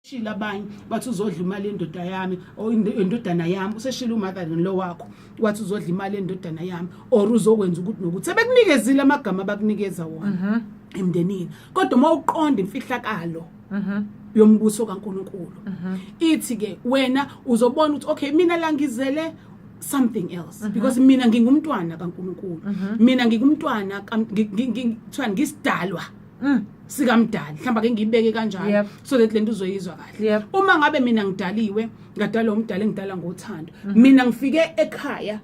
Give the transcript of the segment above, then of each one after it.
Shila abanye bathi uzodla imali yendoda yami or indodana yami. Useshila umother in law wakho, wathi uzodla imali yendodana yami or uzokwenza ukuthi nokuthi. Sebekunikezile amagama abakunikeza wona emndenini, kodwa uma uqonda imfihlakalo yombuso kaNkuluNkulu, ithi ke wena uzobona ukuthi okay, mina la ngizele something else, because mina ngingumntwana kaNkuluNkulu, mina ngingumntwana kuthiwa ngisidalwa sikamdali. Mhlawumbe ake ngiyibeke kanjalo so that lento uzoyizwa kahle. Uma ngabe mina ngidaliwe, ngadalwa umdali, engidala ngothando, mina ngifike ekhaya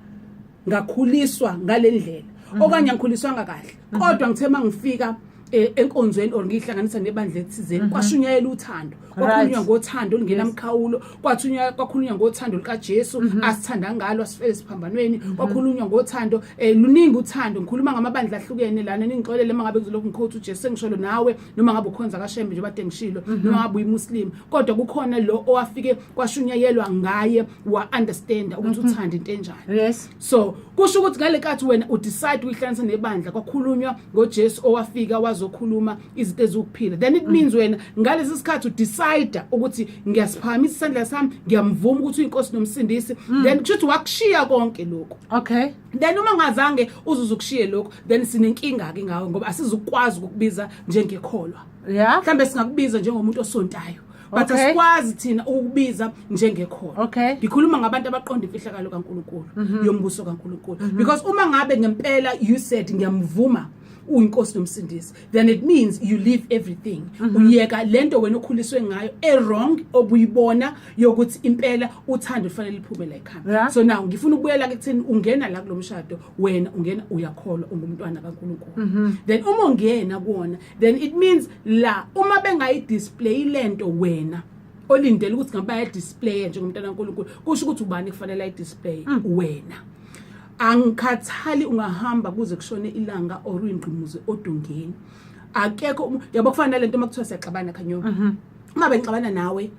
ngakhuliswa ngalendlela okanye angikhuliswanga kahle, kodwa ngithe mangifika enkonzweni or ngihlanganisa nebandla ethizeni, kwashunyayela uthando, kwakhulunywa ngothando olungenamkhawulo, kwathunywa kwakhulunywa ngothando lukaJesu asithanda ngalo asifele esiphambanweni, kwakhulunywa ngothando, luningi uthando. Ngikhuluma ngamabandla ahlukene lana, ningixolele uma ngabe ngizolokhu ngiquote uJesu. Sengisholo nawe, noma ngabe ukhonza kaShembe njengoba kade ngishilo, noma ngabe uyimuslim, kodwa kukhona lo owafike kwashunyayelwa ngaye, wa understand ukuthi uthanda into enjani. So kusho ukuthi ngale nkathi wena udecide ukuyihlanganisa nebandla, kwakhulunywa ngoJesu owafika wazokhuluma izinto eziwukuphila, then it means wena ngalesi sikhathi udecide ukuthi ngiyasiphakamisa isandla sami, ngiyamvuma ukuthi uyinkosi nomsindisi, then kusho ukuthi wakushiya konke lokho. Then uma ngazange uzuze ukushiye lokho, then sinenkinga ke ngawe, ngoba asizukwazi ukukubiza njengekholwa. Mhlambe singakubiza njengomuntu osontayo, but asikwazi thina ukukubiza njengekholwa. Ngikhuluma ngabantu abaqonda imfihlakalo kaNkuluNkulu, yombuso kaNkuluNkulu, because uma ngabe ngempela you said ngiyamvuma uyinkosi nomsindisi, then it means you leave everything, uyeka lento wena okhuliswe ngayo e wrong obuyibona yokuthi impela uthando lufanele liphume la ekhaya. So now ngifuna ukubuyela ke kutheni ungena la kulomshado. Wena ungena uyakholwa, ungumntwana kaNkuluNkulu. Then uma ungena kuwona, then it means la uma bengayi display lento wena olindele ukuthi ngabe baya display njengomntwana kaNkuluNkulu, kusho ukuthi ubani kufanele ayi display? Wena. Angikhathali, ungahamba kuze kushone ilanga or uyingqimuze odongeni, akekho yabo, kufana nalento uma kuthiwa siyaxabana, Khanyo, uma bengixabana nawe,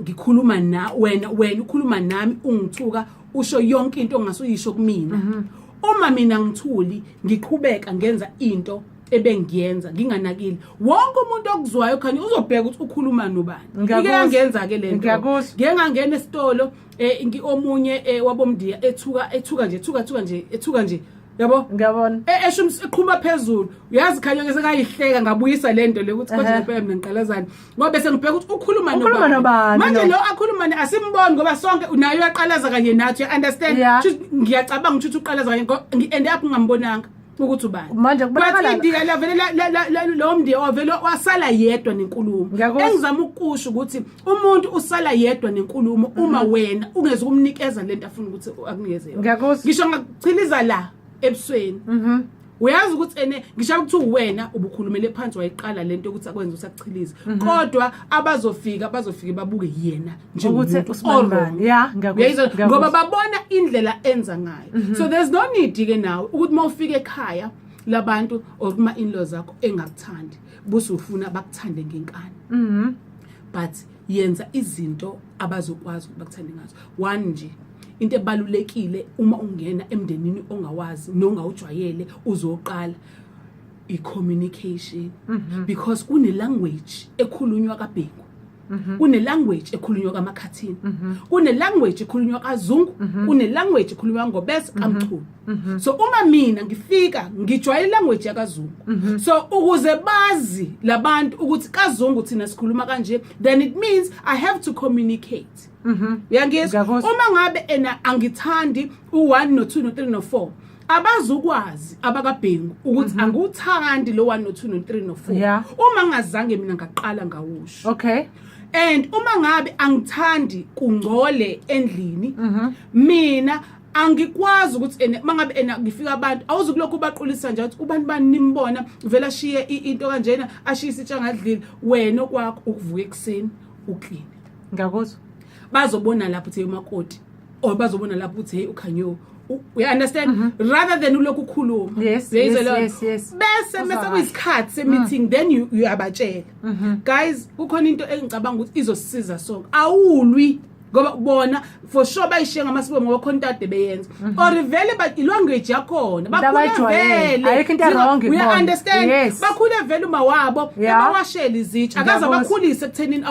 ngikhuluma na wena, wena ukhuluma nami, ungithuka, usho yonke into ongasuyisho kumina, uma mina ngithuli, ngiqhubeka ngenza into ebengiyenza nginganakile, wonke umuntu okuzwayo, khanye, uzobheka ukuthi ukhuluma nobani. Ike yangenza ke lento. Ngiyakuzwa. Ngeke ngangena esitolo, omunye wabomndiya ethuka, ethuka nje, ethuka, ethuka nje, ethuka nje, yabo. Ngiyabona. Esho eqhuma phezulu, uyazi, khanya ke sekayihleka, ngabuyisa lento le ukuthi kodwa ngempela mina ngiqalazana, ngoba bese ngibheka ukuthi ukhuluma Ukhuluma nobani manje lo? Lo akhuluma asimboni, ngoba sonke naye uyaqalaza kanye nathi, you understand? Ngiyacabanga ukuthi uqalaza kanye, ngi-end up ngingambonanga ukuthi ubani. Manje kubonakala But indiya lavele lo mndiya wavele wasala yedwa nenkulumo. Engizama ukusho ukuthi umuntu usala yedwa nenkulumo uma wena ungeze ukumnikeza lento afuna ukuthi akunikeze yona. Ngisho ngakuchiliza la ebusweni, uyazi ukuthi ene ngisho ukuthi wena ubukhulumele phansi, wayiqala lento ukuthi akwenze ukuthi akuchilize, kodwa abazofika bazofike babuke yena Ukuthi njengomuntu usibani bani. o-wrong. Yeah, ngiyakuzwa, Uyayizwa? ngiyakuzwa. Ngoba babona indlela enza ngayo. So there's no need ke nawe ukuthi uma ufika ekhaya labantu or kuma in-laws zakho engakuthandi, buse ufuna bakuthande ngenkani. But yenza izinto abazokwazi ukuthi bakuthande ngazo. One nje into ebalulekile, uma ungena emndenini ongawazi nongawujwayele, uzoqala i-communication, because kune language ekhulunywa kaBhengu, kune language ekhulunywa kaMakhathini, kune language ekhulunywa kaZungu, kune language ekhulunywa ngoBese kaMchunu. So uma mina ngifika ngijwayele language yakaZungu, so ukuze bazi labantu ukuthi kaZungu thina sikhuluma kanje, then it means I have to communicate. Uyangizwa? Ngiyakuzwa. Uma ngabe ena angithandi u1 no2 no3 no4, abazukwazi abakaBhengu ukuthi angiwuthandi lo 1 no2 no3 no4 uma ngazange mina ngaqala ngawusho. And uma ngabe angithandi kungcole endlini, mina angikwazi ukuthi ene mangabe ena ngifika abantu, awuzukulokhu baqulisa nje ukuthi ubantu bani nimbona vele ashiye into kanjena, ashiye isitsha ngadlile. Wena okwakho ukuvuka ekuseni uclean. Ngiyakuzwa. Bazobona lapho ukuthi hey, umakoti, or bazobona lapho ukuthi hey, uKhanyo. You understand? Rather than ulokhu ukhuluma. Uyayizwa leyo nto? Yes. Bese Uzwa mase kahle. kuyisikhathi se-meeting, then you uyabatshela, guys, kukhona into engicabanga ukuthi izosisiza sonke. Awulwi, ngoba bona for sure bayishiye ngamasiko, ngoba khona into ade beyenza or vele ilanguage yakhona bakhule Abayijwayele. vele. Ayikho into wrong You kubona. understand? Yes. Bakhule vele uma wabo ebawashela izitsha, akaze Ngiyakuzwa. abakhulise ekuthenini.